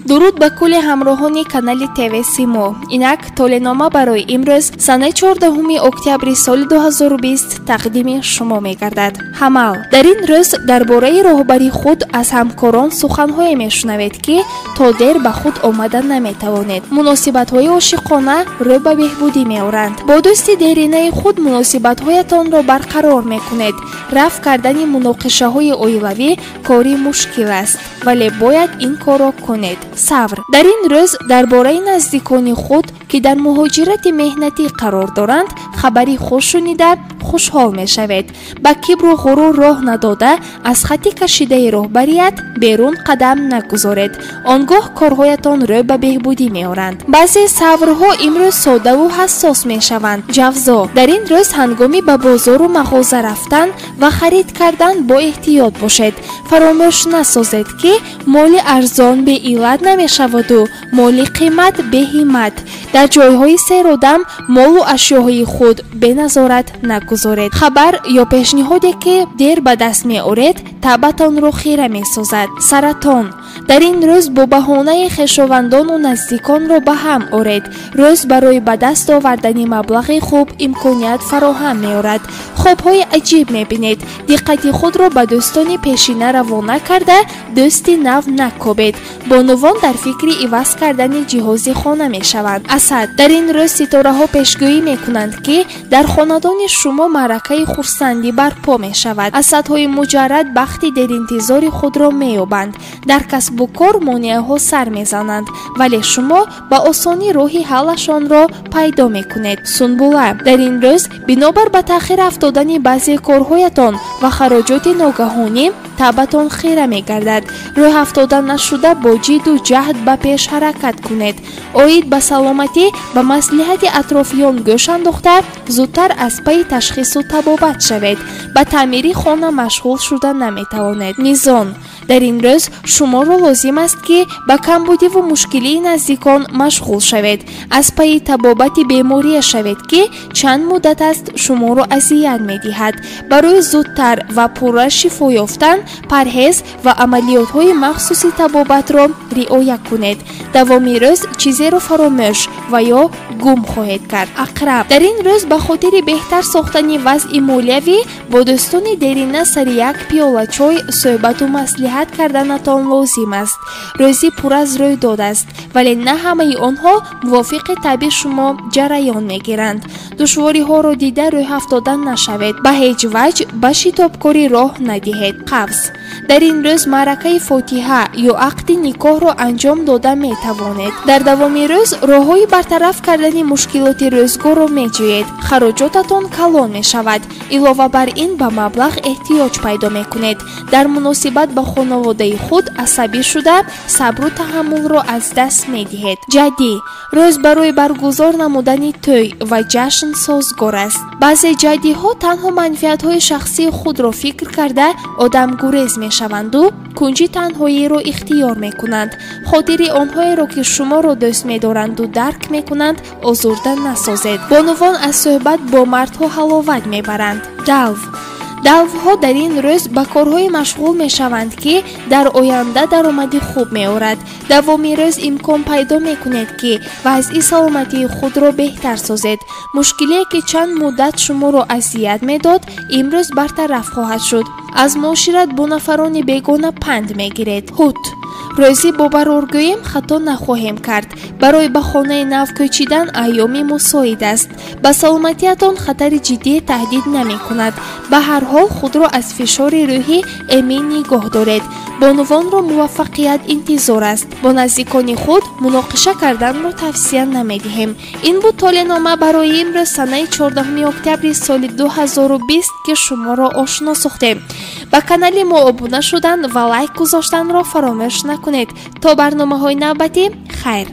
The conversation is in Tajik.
Дуруд ба кулли ҳамроҳони канали ТВ Симо. Инак толенома барои имрӯз санаи 14 октябри соли 2020 тақдими шумо мегардад. Ҳамал. Дар ин рӯз дар бораи роҳбари худ аз ҳамкорон суханҳое мешунавед, ки то дер ба худ омада наметавонед. Муносибатҳои ошиқона рӯ ба беҳбудӣ меоранд. Бо дӯсти деринаи худ муносибатҳоятонро барқарор мекунед. Рафъ кардани муноқишаҳои оилавӣ кори мушкил аст, вале бояд ин корро кунед. Савр. Дар ин рӯз дар бораи наздикони худ, ки дар муҳоҷирати меҳнатӣ қарор доранд, хабари хуш шунида хушҳол мешавед. Ба кибру ғурур роҳ надода, аз хатти кашидаи роҳбарият берун қадам нагузоред. Он гоҳ корҳоятон рӯ ба беҳбудӣ меоранд. Баъзе саврҳо имрӯз содаву ҳассос мешаванд. Ҷавзо. Дар ин рӯз ҳангоми ба бозору мағоза рафтан ва харид кардан бо эҳтиёт бошед. Фаромӯш насозед, ки моли арзон беиллат намешаваду моли қимат беҳимат. Дар ҷойҳои серодам молу ашёҳои худ беназорат нагузоред. Хабар ё пешниҳоде, ки дер ба даст меоред, табатонро хира месозад. Саратон. Дар ин рӯз бо баҳонаи хешовандону наздиконро ба ҳам оред. Рӯз барои ба даст овардани маблағи хуб имконият фароҳам меорад. Хобҳои аҷиб мебинед. Диққати худро ба дӯстони пешина равона карда, дӯсти нав накобед. Бонувон дар фикри иваз кардани ҷиҳози хона мешаванд. Асад. Дар ин рӯз ситораҳо пешгӯӣ мекунанд, ки дар хонадони шумо маъракаи хурсандӣ барпо мешавад. Асадҳои муҷаррад бахти деринтизори худро меёбанд. Дар касбу кор монеаҳо сар мезананд, вале шумо ба осонӣ роҳи ҳаллашонро пайдо мекунед. Сунбула. Дар ин рӯз бинобар ба таъхир афтодани баъзе корҳоятон ва хароҷоти ногаҳонӣ табатон хира мегардад. Рӯҳ афтода нашуда бо ҷидду ҷаҳд ба пеш ҳаракат кунед. Оид ба саломатӣ ба маслиҳати атрофиён гӯш андохта, зудтар аз пайи ташхису табобат шавед. Ба таъмири хона машғул шуда наметавонед. Мизон. Дар ин рӯз шуморо лозим аст, ки ба камбудиву мушкилии наздикон машғул шавед. Аз пайи табобати беморие шавед, ки чанд муддат аст шуморо азият медиҳад. Барои зудтар ва пурра шифо ёфтан парҳез ва амалиётҳои махсуси табобатро риоя кунед. Давоми рӯз чизеро фаромӯш ва ё гум хоҳед кард. Ақраб. Дар ин рӯз ба хотири беҳтар сохтани вазъи молиявӣ бо дӯстони дерина сари як пиёла чой суҳбату маслиҳат карданатон лозим аст. Рӯзи пур аз рӯйдод аст, вале на ҳамаи онҳо мувофиқи табъи шумо ҷараён мегиранд. Душвориҳоро дида рӯҳафтода нашавед. Ба ҳеҷ ваҷ ба шитобкорӣ роҳ надиҳед. Қавс. Дар ин рӯз маъракаи фотиҳа ё ақди никоҳро анҷом дода метавонед. Дар давоми рӯз роҳҳои бартараф кардани мушкилоти рӯзгорро меҷӯед. Хароҷотатон калон мешавад. Илова бар ин ба маблағ эҳтиёҷ пайдо мекунед. Дар муносибат ба хонаводаи худ асабӣ шуда, сабру таҳаммулро аз даст медиҳед. Ҷаддӣ. Рӯз барои баргузор намудани тӯй ва ҷашн созгор аст. Баъзе ҷаддиҳо танҳо манфиатҳои шахсии худро фикр карда одамгурез мешаванду кунҷи танҳоиро ихтиёр мекунанд. Хотири онҳоеро, ки шуморо дӯст медоранду дарк мекунанд, озурда насозед. Бонувон аз суҳбат бо мардҳо ҳаловат мебаранд. Далв. Далвҳо дар ин рӯз ба корҳое машғул мешаванд, ки дар оянда даромади хуб меорад. Давоми рӯз имкон пайдо мекунед, ки вазъи саломатии худро беҳтар созед. Мушкилие, ки чанд муддат шуморо азият медод, имрӯз бартараф хоҳад шуд. Аз муошират бо нафарони бегона панд мегиред. Ҳут. Рӯзи бо бароргӯем хато нахоҳем кард. Барои ба хонаи нав кӯчидан айёми мусоид аст. Ба саломатиятон хатари ҷиддие таҳдид намекунад. Ба ҳар ҳол худро аз фишори рӯҳӣ эмин нигоҳ доред. Бонувонро муваффақият интизор аст. Бо наздикони худ муноқиша карданро тавсия намедиҳем. Ин буд толенома барои имрӯз санаи 14 октябри соли 2020, ки шуморо ошно сохтем. Ба канали мо обуна шудан ва лайк гузоштанро фаромӯш накунед. То барномаҳои навбатӣ, хайр.